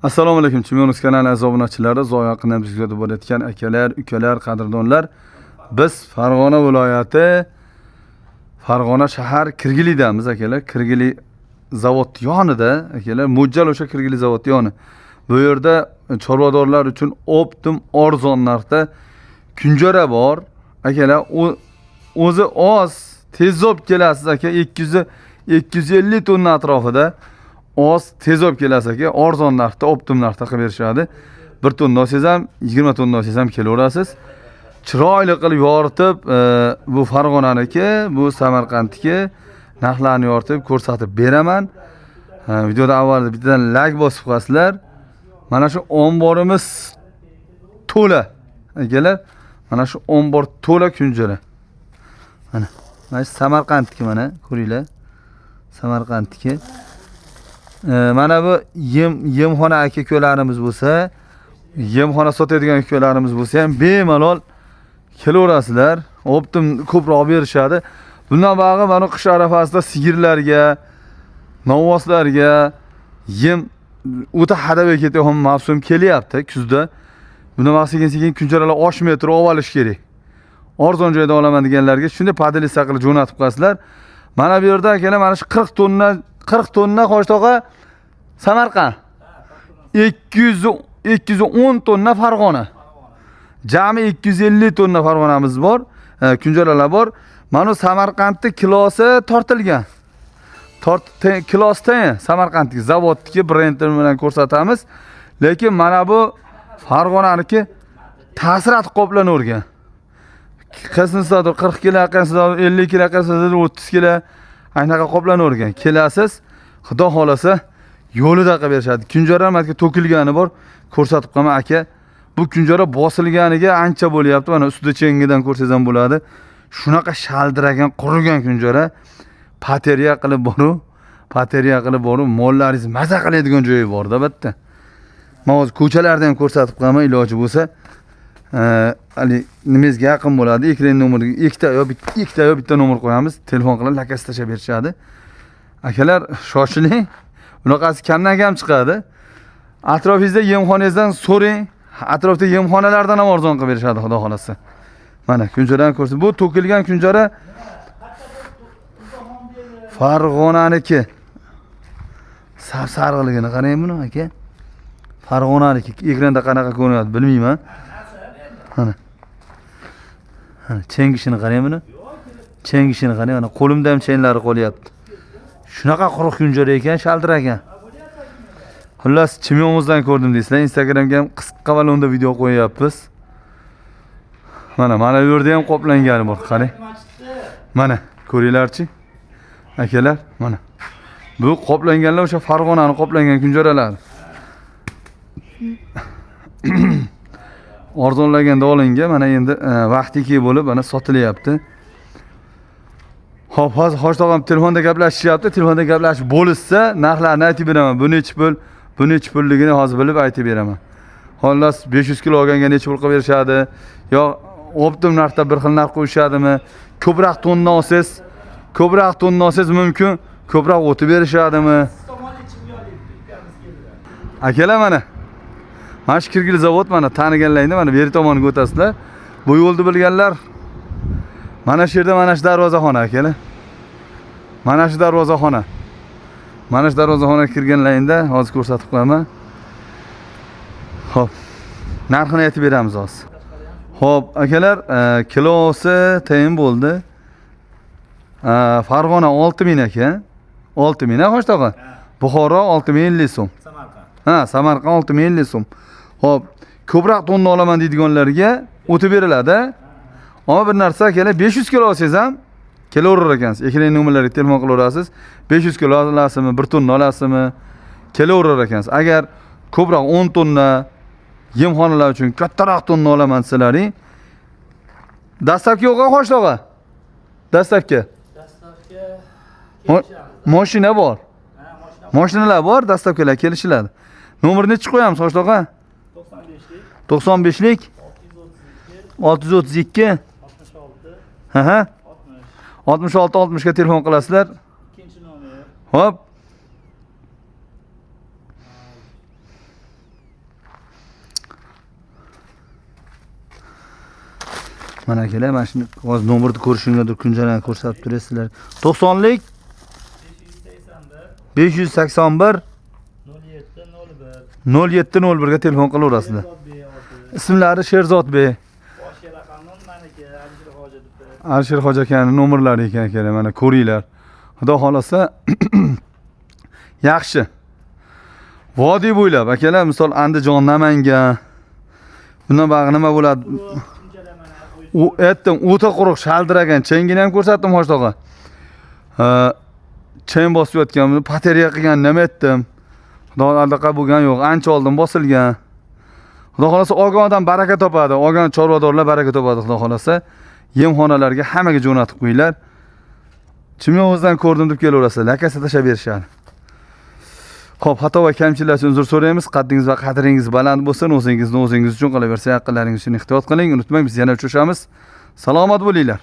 Assalomu alaykum Chimyonuz kanali aziz obunachilari, uzoq yaqindan bizga kuzatib borayotgan akalar, ukalar, qadrdonlar. Biz Farg'ona viloyati Farg'ona shahar Kirgilidamiz akalar. Kirgili zavod yonida akalar, mo'ljal o'sha Kirgili zavod yoni. Bu yerda chorvadorlar uchun optim arzon narxda kunjara bor. Akalar, o'zi oz, tez olib kelasiz aka, 200 250 tonna atrofida oz tez olib kelasiz aka, arzon narxda, optim narxda qilib berishadi. 1 tonna olsangiz ham, 20 tonna olsangiz ham kelaverasiz. Chiroyli qilib yoritib, bu Farg'onaniki, bu Samarqandniki narxlarni yoritib ko'rsatib beraman. Videoda avvalda bittadan like bosib qo'yasizlar. Mana shu omborimiz to'la. Akalar, mana shu ombor to'la kunjara. Mana, mana shu Samarqandniki mana ko'ringlar. Samarqandniki. Mana bu yemxona aka ukalarimiz bo'lsa, yemxona sotadigan ukalarimiz bo'lsa ham bemalol kelaverasizlar. Optim ko'proq berishadi. Bundan bog'i mana qish arafasida sigirlarga, novvoslarga yem o'ta hadab ketadigan mavsum kelyapti kuzda. Bundan bog'i sekin-sekin kunjaralar oshmay turib olib olish kerak. Arzon joyda olaman deganlarga shunday поделиться qilib jo'natib qo'yasizlar. Mana bu yerda akalar mana shu 40 tonna, 40 tonna Qo'shtog'a Samarqand. 200 210 tonna Farg'ona. Jami 250 tonna Farg'onamiz bor, kunjaralar bor. Mana bu Samarqandda kilosi tortilgan. Kilosi Samarqandniki, zavodniki brendi bilan ko'rsatamiz. Lekin mana bu Farg'onaniki ta'sirat qoplanavergan. Qismsidadir 40 kilo, qismsidadir 50 kilo, qismsidadir 30 kilo anaqa qoplanavergan. Kelasiz, Xudo xolasa yo'lida qilib berishadi. Kunjara mana to'kilgani bor, ko'rsatib qo'yaman aka. Bu kunjara bosilganiga ancha bo'lyapti. Mana ustida chengidan ko'rsangiz ham bo'ladi. Shunaqa shaldiragan, qurigan kunjara потеря qilib boru, потеря qilib boru, mollaringiz maza qiladigan joyi borda bitta. Men hozir ko'chalarda ham ko'rsatib qo'yaman iloji bo'lsa. Hali nimangizga yaqin bo'ladi. Ekran nomeriga ikkita yo bitta, ikkita yo bitta nomer qo'yamiz. Telefon qilib lakasi tashlab berishadi. Akalar, shoshiling. Bunaqasi kamdan kam chiqadi. Atrofingizda yemxonangizdan so'rang. Atrofda yemxonalardan ham arzon qilib berishadi, Xudo xolasa. Mana kunjarani ko'rsin. Bu to'kilgan kunjara Farg'onaniki. Sap-sarig'ligini qarang buni aka. Farg'onaniki ekranda qanaqa ko'rinadi bilmayman. Mana. Mana chengishini qarang buni. Chengishini qarang, mana qo'limda ham chenglari qolyapti. Shunaqa quruq kunjara ekan, shaldir ekan. Xullas, Chimyonimizdan ko'rdim deysizlar. Instagramga ham qisqa balonda video qo'yyapmiz. Mana, mana bu yerda ham qoplangani bor, qarang. Mana, ko'ringlarchi. Akalar, mana. Bu qoplanganlar o'sha Farg'onani qoplangan kunjaralar. Arzonlaganda olingan, mana endi vaqti kelib bo'lib, mana sotilyapti. Xo'p, hozir Hosh tog'am telefonda gaplashishyapti. Telefonda gaplashib bo'lishsa, narxlarni aytib beraman. Bu nechi pul, bu nechi pulligini hozir bilib aytib beraman. Xullas 500 kilo olganga nechi pul qilib berishadi? Yo optim narxda bir xil narx qo'yishadimi? Ko'proq tonna olsangiz, ko'proq tonna olsangiz mumkin, ko'proq o'tib berishadimi? Akalar mana. Mana shu Kirgil zavod mana taniganlaringda mana beri tomoniga o'tasizlar. Bu yo'lni bilganlar mana shu yerda mana shu darvozaxona akalar. Mana shu darvozaxona. Mana shu darvozaxonaga kirganlaringda hozir ko'rsatib qo'yaman. Xo'p. Narxini aytib beramiz hozir. Xo'p, akalar, kilosi tayin bo'ldi. Farg'ona 6000 aka. 6000 a Xo'sh tog'a. Buxoro 6050 so'm. Samarqand. Ha, Samarqand 6050 so'm. Xo'p, ko'proq tonna olaman deydiganlarga o'tib beriladi. Ammo bir narsa akalar, 500 kilo olsangiz ham kelaverar ekansiz. Ekran nomerlariga telefon qilaverasiz. 500 kilo olasizmi, 1 tonna olasizmi? Kelaverar ekansiz. Agar ko'proq 10 tonna yemxonalar uchun kattaroq tonna olaman desalaring, доставка yo'q, Xo'sh tog'a. Доставка. Доставка Mashina bor. Ha, mashina. Mashinalar bor, доставка lar kelishiladi. Nomer nechi qo'yamiz, Xo'sh tog'a? 95lik 95lik 632 632 66 Ha ha. 60. 66 60 ga telefon qilasizlar. Ikkinchi nomer Hop. Mana akalar, mana shuni hozir nomerni ko'rishinglardir, kunjarani ko'rsatib turasizlar. 90lik 581 581 07 01. 0701 ga telefon qilaverasizlar. Sherzodbek oti. Ismlari Sherzodbek. Boshqa raqamim maniki, Alisher Hoji debdi. Alisher Hoji akani nomerlari ekan akalar, mana ko'ringlar. Xudo xolasa yaxshi. Vodiy bo'ylab akalar, misol Andijon, Namangan. Bundan bog'i nima bo'ladi? Quruq, kunjara mana. U aytdim, o'ta quruq shaldiragan changini ham ko'rsatdim Hoji tog'a. Chang bosib yotgan, buni pateriya qilgan nima aytdim. Xudo aldaqa bo'lgan yo'q, ancha oldin bosilgan. Xudo xolasa olgan odam baraka topadi, olgan chorvadorlar baraka topadi xudo xolasa. Yemxonalarga hammaga jo'natib qo'yinglar. Chimyovuzdan ko'rdim deb kelaverasizlar, lakasi tashlab berishadi. Xo'p, xato va kamchiliklar uchun uzr so'raymiz. Qaddingiz va qadringiz baland bo'lsin. O'zingizni o'zingiz uchun, qolaversa yaqinlaringiz uchun ehtiyot qiling. Unutmang, biz yana uchrashamiz. Salomat bo'linglar.